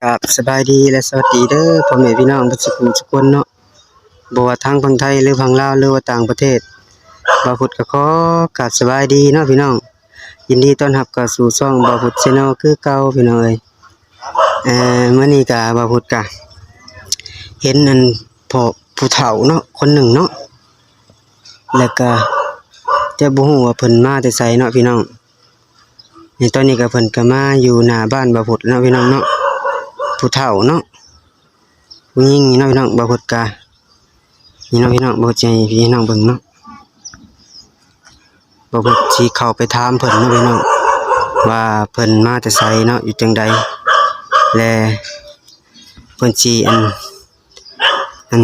ກາບສະບາຍດີ ແລະ ສະຫວັດດີເດີ ພໍ່ແມ່ພີ່ນ້ອງເບິດສູ່ຜູ້ສູ່ຄົນເນາະ, ບໍ່ວ່າທາງຝັ່ງໄທ ຫຼື ຝັ່ງລາວ ຫຼືວ່າຕ່າງປະເທດ, ບ່າວພຸດກໍຂໍກາບສະບາຍດີເນາະພີ່ນ້ອງ. ຍິນດີຕ້ອນຮັບເຂົ້າສູ່ຊ່ອງບ່າວພຸດ Channel ຄືເກົ່າພີ່ນ້ອງເອີຍ. ເອີ ມື້ນີ້ກະບ່າວພຸດກະເຫັນອັນພໍ່ຜູ້ເຖົ້າເນາະ ຄົນໜຶ່ງເນາະ, ແລ້ວກະຈະບໍ່ຮູ້ວ່າເພິ່ນມາແຕ່ໃສເນາະພີ່ນ້ອງ. ນີ້ຕອນນີ້ກໍເພິ່ນກໍມາຢູ່ໜ້າບ້ານບ່າວພຸດເນາະພີ່ນ້ອງເນາະ, ຜູ້ເຖົ້າເນາະ ຜູ້ຍິງນີ້ເນາະພີ່ນ້ອງ. ບ່າວພຸດກະ ນີ້ເນາະພີ່ນ້ອງ, ບ່າວພຸດຊິໃຫ້ພີ່ນ້ອງເບິ່ງເນາະ, ບ່າວພຸດຊິເຂົ້າໄປຖາມເພິ່ນເນາະພີ່ນ້ອງ ວ່າເພິ່ນມາແຕ່ໃສເນາະ ຢູ່ຈັ່ງໃດ ແລະ ເພິ່ນຊິອັນ ອັນ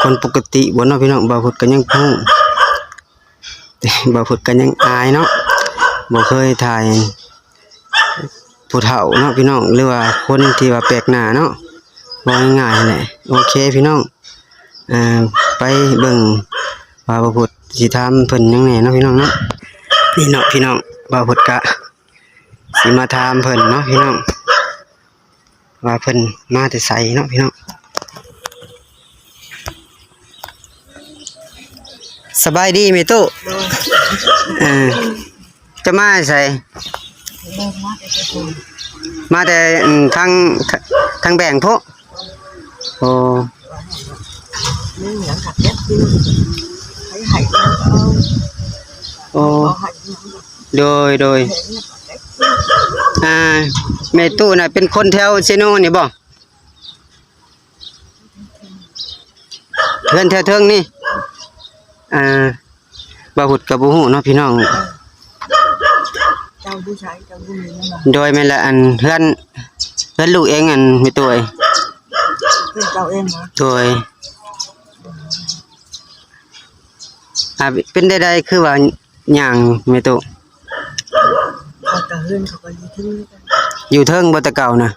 ຄົນປົກກະຕິບໍ່ເນາະພີ່ນ້ອງ. ບ່າວພຸດກໍຍັງຮູ້ ບ່າວພຸດກໍຍັງອາຍເນາະ, ບໍ່ເຄີຍຖ່າຍຜູ້ເຖົ້າເນາະພີ່ນ້ອງ ຫຼືວ່າຄົນທີ່ວ່າແປກໜ້າເນາະ ເວົ້າງ່າຍໆແຫຼະ. ໂອເຄພີ່ນ້ອງ, ເອີ ໄປເບິ່ງວ່າບ່າວພຸດຊິຖາມເພິ່ນຫຍັງແດ່ເນາະພີ່ນ້ອງເນາະ. ນີ້ເນາະພີ່ນ້ອງ, ບ່າວພຸດກະຊິມາຖາມເພິ່ນເນາະພີ່ນ້ອງ ວ່າເພິ່ນມາແຕ່ໃສເນາະພີ່ນ້ອງ. ສະບາຍດີແມ່ຕູ້. ເອີ ເຈົ້າມາແຕ່ໃສ? ມາແຕ່ ອືມ ທາງ ທາງແບງພຸ້ນ. ໂອ້ ມີຫຍັງກໍເກັບກິນ ໃຜໃຫ້ກໍເອົາ ໂອ້ ບໍ່ໃຫ້ຫຍັງດອກ. ໂດຍ ໂດຍ ເຫັນແລ້ວກໍເກັບກິນ. ອ່າ ແມ່ຕູ້ນະເປັນຄົນແຖວເຊໂນນີ້ບໍ່? ເຮືອນແຖວເທິງນີ້ ອ່າ ບ່າວພຸດກໍບໍ່ຮູ້ເນາະພີ່ນ້ອງ. ເຈົ້າຢູ່ໃສ? ເຈົ້າຢູ່ນີ້ແມ່ນບໍ່? ໂດຍ ແມ່ນລະ. ອັນ ເຮືອນ ເຮືອນລູກເອງ ອັນ ແມ່ຕູ້ເອີຍ. ເຮືອນເຈົ້າເອງເນາະ? ໂດຍ. ອ່າ ເປັນໃດໆ ຄືວ່າຍ່າງແມ່ຕູ້? ເຂົາກໍເຮືອນເຂົາກໍຢູ່ເທິງ ຢູ່ເທິງບໍ່ແຕ່ເກົ່ານະ?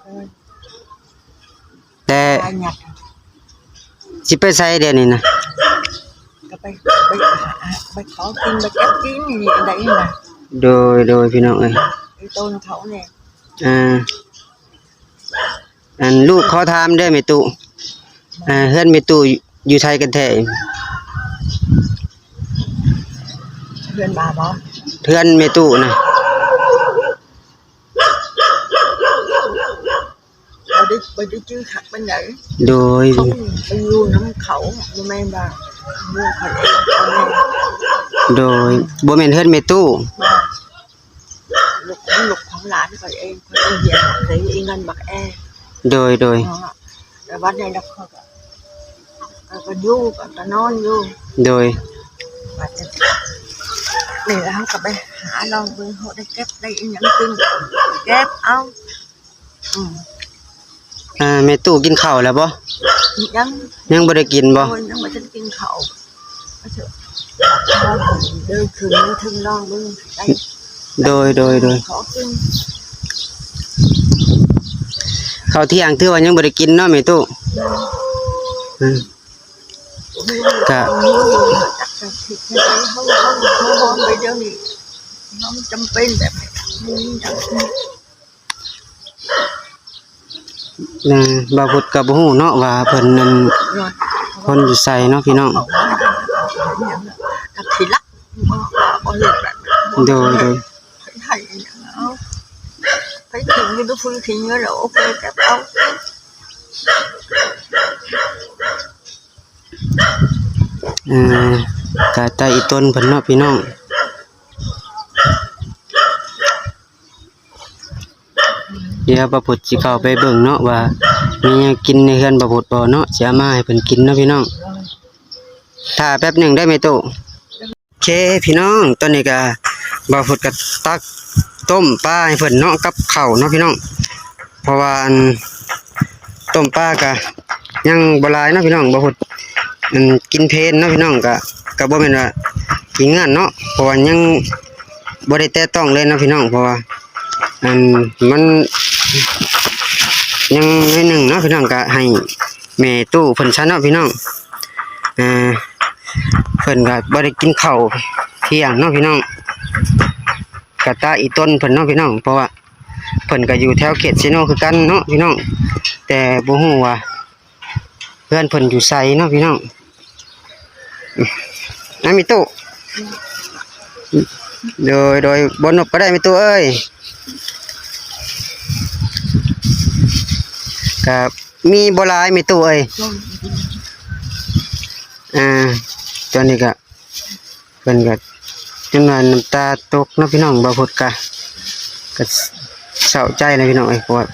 ເອີ ແຕ່ ຊິໄປໃສດຽວນີ້ນະ? ກໍໄປ ໄປ ໄປຂໍກິນ ໄປເກັບກິນນີ້ໄດ້ນະ. ໂດຍ ໂດຍ ພີ່ນ້ອງເອີຍ ໄປຕົ້ນເຂົາແດ່. ອ່າ ອັນ ລູກຂໍຖາມເດີແມ່ຕູ້ ເຮືອນແມ່ຕູ້ຢູ່ໃສກັນແທ້? ເຮືອນບາບໍ? ເຮືອນແມ່ຕູ້ນະ ບໍ່ໄດ້ ບໍ່ໄດ້ຈື່ຄັກປານໃດ. ໂດຍ ເຂົາໄປຢູ່ນຳເຂົາ ບໍ່ແມ່ນວ່າເມືອງຂ້ອຍເອງ. ໂດຍ ບໍ່ແມ່ນເຮືອນແມ່ຕູ້. ລູກຂອງລູກຂອງຫຼານຂ້ອຍເອງ ຂ້ອຍເຮັດໃຫ້ອີເງິນບັກແອ. ໂດຍ ໂດຍ ເນາະ ແຕ່ວັນໃດລະຂ້ອຍກໍ ກໍ ກໍຢູ່ ກໍ ກໍນອນຢູ່. ໂດຍ ບັດນີ້ລະເຮົາກໍໄປຫາລອງເບິ່ງ ເຮົາໄດ້ເກັບໄດ້ອີຫຍັງກິນ ເກັບເອົາ. ອືມ ອ່າ ແມ່ຕູ້ກິນເຂົ້າແລ້ວບໍ່? ຍັງ ຍັງບໍ່ໄດ້ກິນບໍ່? ໂອ້ຍ ຍັງບໍ່ທັນກິນເຂົ້າ. ເດີນຂຶ້ນມາເທິງລອງເບິ່ງໄດ້. ໂດຍ ໂດຍ ໂດຍ ຂໍກິນ ເຂົ້າທ່ຽງຖືວ່າຍັງບໍ່ໄດ້ກິນເນາະແມ່ຕູ້. ໂດຍ ອືມ ກະ ເຮົາ ເຮົາ ເຮົາໄປດຽວນີ້ ເຮົາຈຳເປັນແບບ ບໍ່ມີຫຍັງກິນ. ເອີ ບ່າວພຸດກໍບໍ່ຮູ້ເນາະວ່າເພິ່ນນັ້ນ ໂດຍ ຄົນຢູ່ໃສເນາະພີ່ນ້ອງ. ກໍຊິລັກ ບໍ່ ບໍ່ເຮັດແບບນັ້ນ. ໂດຍ ໂດຍ ໃຫ້ ໃຫ້ເອົາ ໃຫ້ກິນຢູ່ ໄປຊື້ກິນຢູ່ແລ້ວ ໂອເຄ ເກັບເອົາ. ເອີ ກະຕາອີຕົນເພິ່ນເນາະພີ່ນ້ອງ. ດຽວບ່າວພຸດຊິເຂົ້າໄປເບິ່ງເນາະ ວ່າມີຫຍັງກິນໃນເຮືອນບ່າວພຸດບໍ່ເນາະ, ຊິເອົາມາໃຫ້ເພິ່ນກິນເນາະພີ່ນ້ອງ. ຖ້າແປັບໜຶ່ງເດີແມ່ຕູ້. ໂອເຄພີ່ນ້ອງ, ຕອນນີ້ກະບ່າວພຸດກະຕັກຕົ້ມປາໃຫ້ເພິ່ນເນາະ ກັບເຂົ້າເນາະພີ່ນ້ອງ. ເພາະວ່າອັນ ຕົ້ມປາກະຍັງບໍ່ຫຼາຍເນາະພີ່ນ້ອງ, ບ່າວພຸດ ອັນ ກິນເພນເນາະພີ່ນ້ອງ, ກະ ກະບໍ່ແມ່ນວ່າຂີ້ເງືອນເນາະ, ເພາະວ່າຍັງບໍ່ໄດ້ແຕະຕ້ອງເລີຍເນາະພີ່ນ້ອງ, ເພາະວ່າ ອັນ ມັນຍັງໜ້ອຍໜຶ່ງເນາະພີ່ນ້ອງ, ກະໃຫ້ແມ່ຕູ້ເພິ່ນຊະເນາະພີ່ນ້ອງ. ເອີ ເພິ່ນກະບໍ່ໄດ້ກິນເຂົ້າທ່ຽງເນາະພີ່ນ້ອງ, ກະຕາອີຕົນເພິ່ນເນາະພີ່ນ້ອງ, ເພາະວ່າ ເພິ່ນກໍຢູ່ແຖວເຂດເຊໂນຄືກັນເນາະພີ່ນ້ອງ ແຕ່ບໍ່ຮູ້ວ່າເຮືອນເພິ່ນຢູ່ໃສເນາະພີ່ນ້ອງ. ອືມ ນະ ມີຕູ້ ໂດຍ ໂດຍ ບໍ່ນົບກໍໄດ້ ມີຕູ້ເອີຍ ກໍມີບໍ່ຫຼາຍ ມີຕູ້ເອີຍ. ອ່າ ຕອນນີ້ກໍ ເພິ່ນກໍຈົນວ່ານ້ຳຕາຕົກເນາະພີ່ນ້ອງ. ບ່າວພຸດກໍ ກໍເສົ້າໃຈນະພີ່ນ້ອງເອີຍ ເພາະວ່າ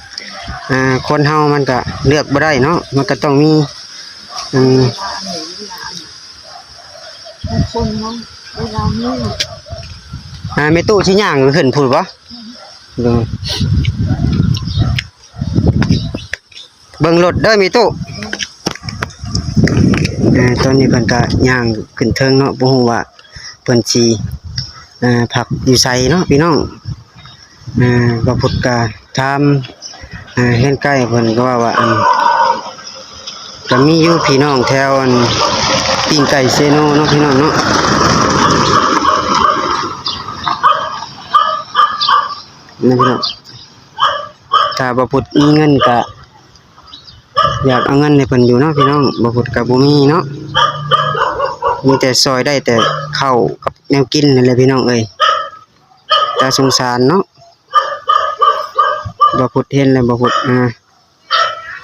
ອ່າ ຄົນເຮົາມັນກໍເລືອກບໍ່ໄດ້ເນາະ ມັນກໍຕ້ອງມີ ອືມ ຄົນເຮົາ ເວລາມີ ອ່າ ແມ່ຕູ້ຊິຍ່າງຂຶ້ນພຸ້ນບໍ່? ໂດຍ. ເບິ່ງລົດເດີແມ່ຕູ້. ເອີ ຕອນນີ້ເພິ່ນກະຍ່າງຂຶ້ນເທິງເນາະ ບໍ່ຮູ້ວ່າເພິ່ນຊິ ເອີ ພັກຢູ່ໃສເນາະພີ່ນ້ອງ. ເອີ ບ່າວພຸດກະຖາມ ເອີ ເຮືອນໃກ້ເພິ່ນກໍເວົ້າວ່າ ອັນ ກະມີຢູ່ພີ່ນ້ອງແຖວ ອັນ ປີ້ງໄກ່ເຊໂນເນາະພີ່ນ້ອງເນາະ ນະພີ່ນ້ອງ. ຖ້າບ່າວພຸດມີເງິນກະ ຢາກເອົາເງິນໃຫ້ເພິ່ນຢູ່ເນາະພີ່ນ້ອງ. ບ່າວພຸດກໍບໍ່ມີເນາະ ມີແຕ່ຊ່ອຍໄດ້ແຕ່ເຂົ້າກັບແນວກິນນັ້ນແຫຼະພີ່ນ້ອງເອີຍ. ຕາສົງສານເນາະ ບ່າວພຸດເຫັນແລ້ວບ່າວພຸດ ອ່າ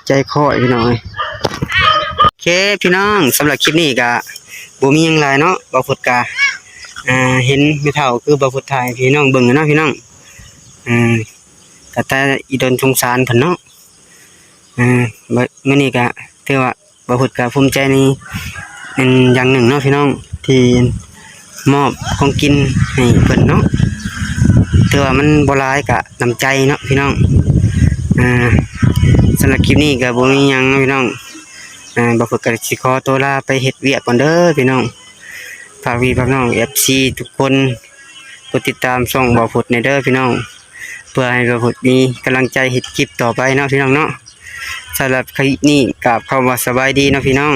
ໃຈຄ້ອຍພີ່ນ້ອງເອີຍ. ໂອເຄພີ່ນ້ອງ ສຳລັບຄລິບນີ້ກໍບໍ່ມີຫຍັງຫຼາຍເນາະ. ບ່າວພຸດກໍ ອ່າ ເຫັນແມ່ເຖົ້າຄືບ່າວພຸດຖ່າຍໃຫ້ພີ່ນ້ອງເບິ່ງເນາະພີ່ນ້ອງ. ອ່າ ກໍຕາອີ່ຕົນສົງສານເພິ່ນເນາະ. ອ່າ ມື້ນີ້ກໍຖືວ່າບ່າວພຸດກໍພູມໃຈໃນ ອັນ ຢ່າງໜຶ່ງເນາະພີ່ນ້ອງ ທີ່ມອບຂອງກິນໃຫ້ເພິ່ນເນາະ. ຖືວ່າມັນບໍ່ຫຼາຍກໍນ້ຳໃຈເນາະພີ່ນ້ອງ. ອ່າ ສຳລັບຄລິບນີ້ກໍບໍ່ມີຫຍັງເນາະພີ່ນ້ອງ. ອ່າ ບ່າວພຸດກໍຊິຂໍຕົວລາໄປເຮັດວຽກກ່ອນເດີພີ່ນ້ອງ. ຝາກພີ່ຝາກນ້ອງ ເອັຟຊີ ທຸກຄົນ ກົດຕິດຕາມຊ່ອງບ່າວພຸດແດ່ເດີພີ່ນ້ອງ ເພື່ອໃຫ້ບ່າວພຸດມີກຳລັງໃຈເຮັດຄລິບຕໍ່ໄປເນາະພີ່ນ້ອງເນາະ. ສຳລັບຄລິບນີ້ ກາບຄຳວ່າສະບາຍດີເນາະພີ່ນ້ອງ.